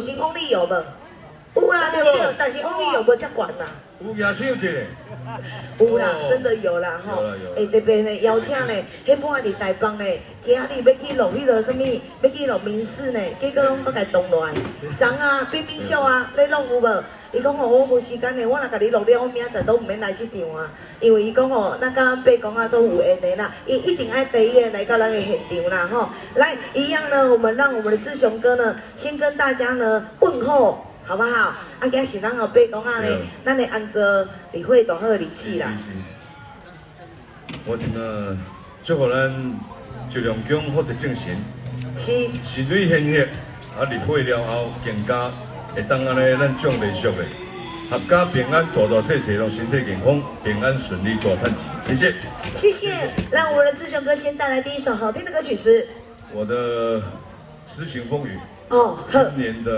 有先翁立友無？有啦，對不對？但是翁立友無遮懸啦。有舉手一下。有啦，真的有啦吼。欸，特別呢，邀請呢，彼擺佇台北呢，今仔日欲去錄彼个啥物，欲去錄民視呢，結果攏閣共擋落來。昨啊，冰冰秀啊，咧錄有無？伊講吼，我無時間呢，我若共你錄了，我明仔載都毋免來這場啊。因為伊講吼，咱佮咱伯公仔做有緣的啦，伊一定愛第一个來到咱的現場啦吼。來，一樣呢，我們讓我們的志雄哥呢，先跟大家呢問候，好不好？啊，今是咱的伯公仔呢，咱的安祖李慧大好的日子啦。我真的祝福咱石龍宮福德正神，神威顯赫，啊，入會了後更加會當按呢，咱眾禮俗的，闔家平安，大大細細攏身體健康，平安順利，大趁錢。謝謝。謝謝。讓我們的志雄哥先帶來第一首好聽的歌曲是我的詞情風雨。哦，今年的。